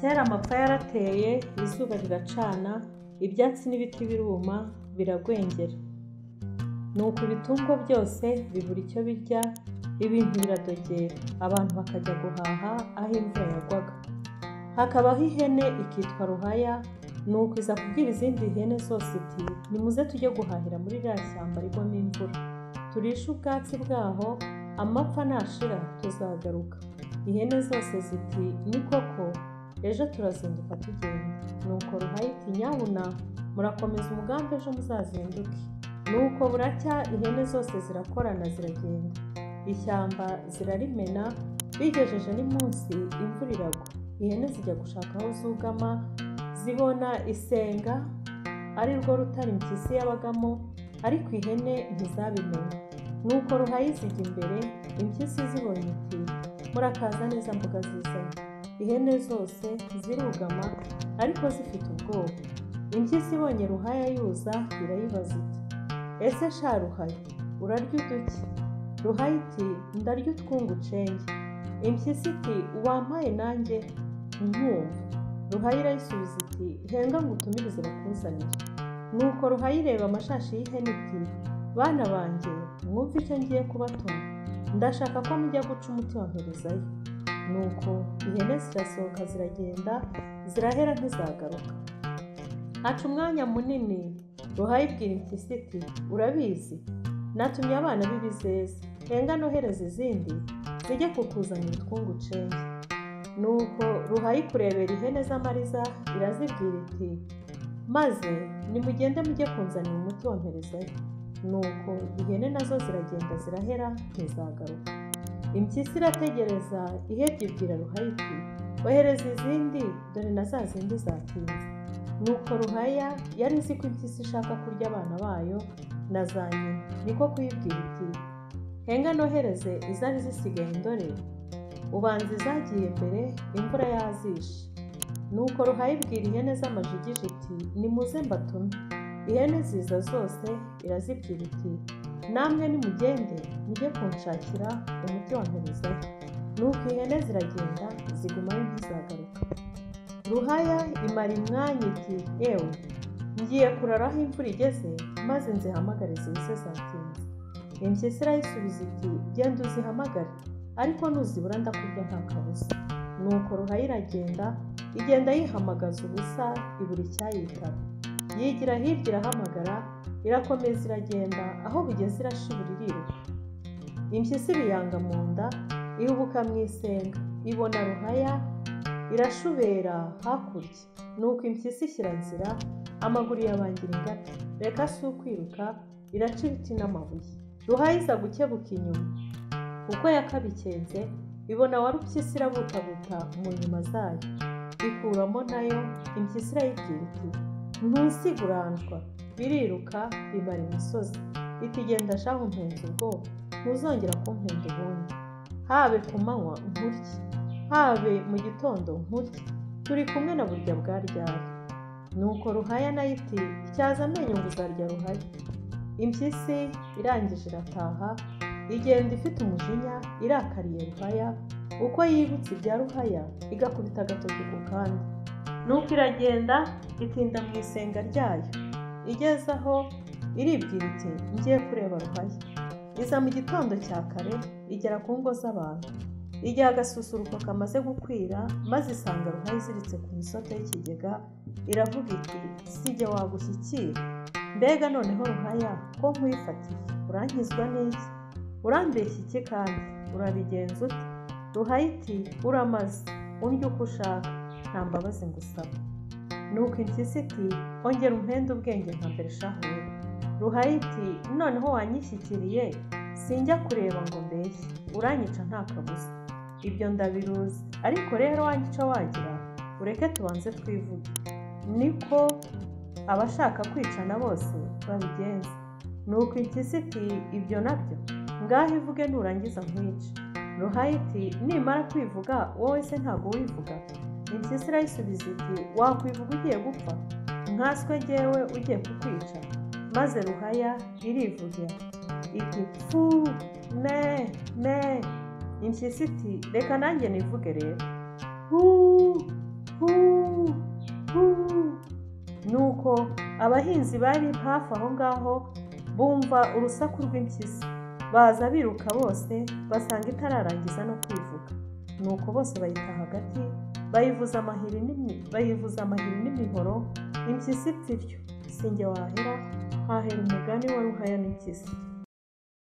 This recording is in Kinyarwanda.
Kera amapfa yarateye, izuba riracana, ibyatsi n'ibiti biruma, biragwengera. Nuko ibitungwa byose bibura icyo birya, ibintu biradogera, abantu bakajya guhaha aho imvura yagwaga. Hakabaho ihene ikitwa Ruhaya, nuko iza kubwira izindi hene zose iti nimuze tujye guhahira muri ririya shyamba rigwamo imvura, turishe ubwatsi bwaho, amapfa nashira tuzagaruka. Ihene zose ziti ni koko, ejo turazinduka tugenda. Nuko Ruhaya iti nyabuna murakomeza umugambi ejo muzazinduke. Nuko buracya ihene zose zirakorana ziragenda, ishyamba zirarimena, bigejeje n'imunsi imvura iragwa. Ihene zijya gushaka aho zugama, zibona isenga ari rwo rutare impyisi yabagamo, ariko ihene ntizabimenya. Nuko Ruhaya zijya imbere, impyisi zibonye iti murakaza neza mboga zizanye. Ihene zose zirugama ariko zifite ubwoba. Impyisi ibonye Ruhaya yuza irayibaza iti ese sha Ruhaya urarya uduki? Ruhaya iti ndarya utwungu cenge. Impyisi iti wampaye nanjye nkumva. Ruhaya irayisubiza iti henga ngutumirize bakuzanire. Nuko Ruhaya ireba amashashi y'ihene iti bana banjye mwumve icyo ngiye kubatuma, ndashaka ko mujya guca umuti wa mperezayo. Nuko ihene zirasohoka ziragenda, zirahera ntizagaruka. Haca umwanya munini, Ruhaya ibwira impyisi iti urabizi natumye abana b'ibizeze, henga nohereza izindi zijye kukuzanira utwungu cenge. Nuko Ruhaya ikurebera ihene z'amariza irazibwira iti maze nimugende mujye kunzanira umuti wa mperezayo. Nuko ihene nazo ziragenda zirahera ntizagaruka. Impyisi irategereza ihebye ibwira Ruhaya iti ohereza izindi dore na za zindi zatinze. Nuko Ruhaya yari izi ko impyisi ishaka kurya abana bayo na za nyina, niko kuyibwira iti henga nohereze izari zisigaye ndore ubanza izagiye mbere imvura yazishe. Nuko Ruhaya ibwira ihene z'amajigija iti nimuze mbatume. Ihene ziza zose irazibwira iti namwe nimugende mujye kunshakira umuti wa mperezayo. Nuko ihene ziragenda zigumayo ntizagaruka. Ruhaya imara imwanya iti ewe ngiye kurara aho imvura igeze maze nzihamagare zize zatinze. Impyisi irayisubiza iti genda uzihamagare ariko nuzibura ndakurya nta kabuza. Nuko Ruhaya iragenda, igenda yihamagaza ubusa ibura icyayitaba. Yigira hirya irahamagara, irakomeza iragenda, aho bugeze irashibura iriruka. Impyisi ibiyanga mu nda, ihubuka mu isenga, ibona Ruhaya irashubera hakurya. Nuko impyisi ishyira nzira, amaguru yabangira ingata, reka si ukwiruka, iraca ibiti n'amabuye. Ruhaya iza gukebuka inyuma, uko yakabikenze ibona Warupyisi irabutabuta mu nyuma zayo, ikuramo nayo. Impyisi irayibwira iti ntusiguranjwa, biriruka bimara imisozi. Iti genda shahu mpenze ubwoba, ntuzongera kumpenda ubundi. Habe ku manywa nkurye, habe mu gitondo nkurye, turi kumwe na burya bwa ryari. Nuko Ruhaya nayo iti tyaza amenyo ngo uzarya Ruhaya. Impyisi irangije irataha, igenda ifite umujinya, irakariye Ruhaya. Uko yibutse ibya Ruhaya igakubita agatoki ku kandi. Nuko iragenda itinda mu isenga ryayo, igeze aho iribwira iti ngiye kureba Ruhaya. Iza mu gitondo cya kare igera ku ngo z'abantu, igihe agasusuruko kamaze gukwira, maze isanga Ruhaya iziritse ku misoto y'ikigega, iravuga iti sijye wagushyikira, mbega noneho Ruhaya ko nkwifatiye, urankizwa n'iki? Urambeshya iki kandi urabigenza ute? Ruhaya iti uramaze, undya uko ushaka, nta mbabazi ngusaba. Nuko impyisi iti ongera umpende ubwenge nka mbere shahu. Ruhaya iti noneho wanyishyikiriye, sinjya kureba ngo mbeshye, uranyica nta kabuza. Ibyo ndabiruzi, ariko rero wanyica wagira, ureke tubanze twivuge. Niko abashaka kwicana bose babigenza. Nuko impyisi iti ibyo nabyo, ngaho ivuge nurangiza nkwice. Ruhaya iti nimara kwivuga wowe se ntabwo wivuga? Impyisi irayisubiza iti wakwivuga ugiye gupfa, nkaswe jyewe ugiye kukwica. Maze Ruhaya irivuga iti pfu me me. Impyisi iti reka nanjye nivuge rero, hu hu. Abahinzi bari hafi aho ngaho bumva urusaku rw'impyisi, baza biruka bose, basanga itararangiza no kwivuga. Nuko bose bayita hagati, bayivuza amahiri n'imihoro, impyisi ipfa ityo. Si jye wahera, hahera umugani wa Ruhaya n'impyisi.